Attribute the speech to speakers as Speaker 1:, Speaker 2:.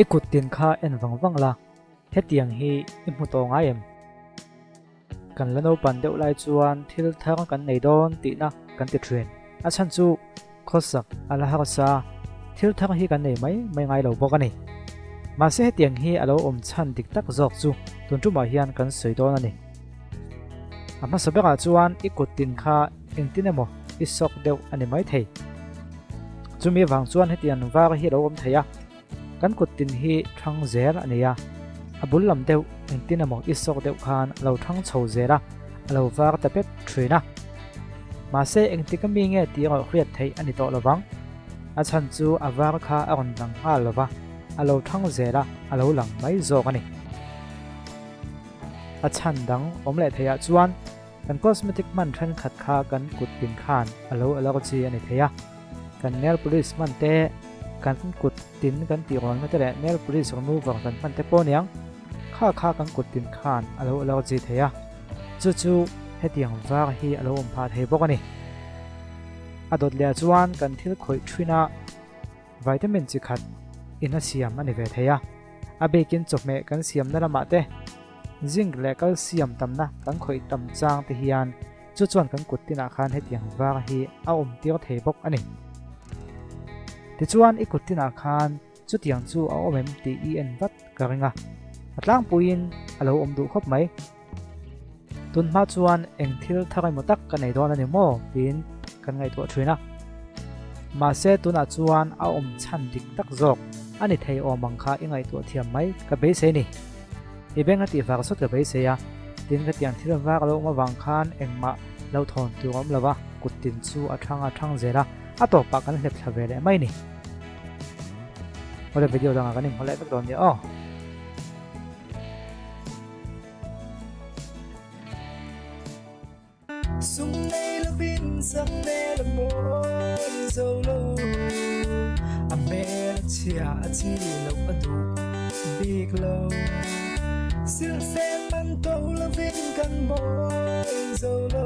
Speaker 1: I kut tin kha en vang vang la, hetiang hi i hmu tawh ngai em? Kan la naupan deuh lai chuan thil thar kan nei dawn tihna kan ti thin. A chhan chu khawsak a la harsa, thil thar hi kan nei mai mai ngai lo bawk a ni. Mahse hetiang hi a lo awm chhan dik tak zawk chu tun tumah hian kan sawi dawn a ni. A hmasa berah chuan i kut tin kha engtin emaw i sawk deuh a ni maithei. Chumi avang chuan hetiang var hi a lo awm thei a. Kan kut tin hi thang zel a ni a, a bul lam deuh engtin emaw i sawk deuh khan a lo thang chho zel a, a lo var ta pep thin a. Mahse engtik ami nge tih erawh hriat theih a ni tawh lovang. A chhan chu a var kha a rawn lang nghal lova, a lo thang zel a, a lo lang mai zawk a ni. A chhan dang awm leh theihah chuan Kan cosmetic hman thenkhat kha kan kut tin khan a lo allergy a ni thei a, kan nail polish hman te, kan kut tin kan tih rawnna te leh nail polish remover kan hman te pawh aniang, kha kha kan kut tin khan a lo allergy thei a, chu chu hetiang var hi a lo awm phah thei bawk a ni. A dawt leh ah chuan kan thil khawih thin a vitamin chi khat in a siam a ni ve thei a, a bikin chawhmeh kan siamna lamah te, Zinc leh calcium tamna kan khawih tam chang te hian chu chuan kan kut tinah khan hetiang var hi a awm tir thei bawk a ni. Tichuan i kut tinah khan chutiang chu a awm em tih i en vat ka ring a, a tlangpuiin a lo awm duh khawp mai. Tun hma chuan eng thil thar emaw tak ka nei dawn a ni maw tiin kan ngaihtuah thin a. Mahse tunah chuan a awm chhan dik tak zawk a ni thei awm ang kha i ngaihtuah thiam mai ka beisei ni. I beng a tih vak sawt ka beisei a, tin ka tiang thil vak lo awm avang khan engmah lo thawn tur a awm lo va, kut tin chu a thang a thang zel a, a tawpah kan hlep thla ve leh mai ni. Awle video dangah kan inhmu leh vek dawn nia aw.
Speaker 2: Sum nei lovin sak hmel a mawi zo lo, a hmel a chhia a chi loh a duh bik lo. Silhfen man to lovin kan mawi zo lo.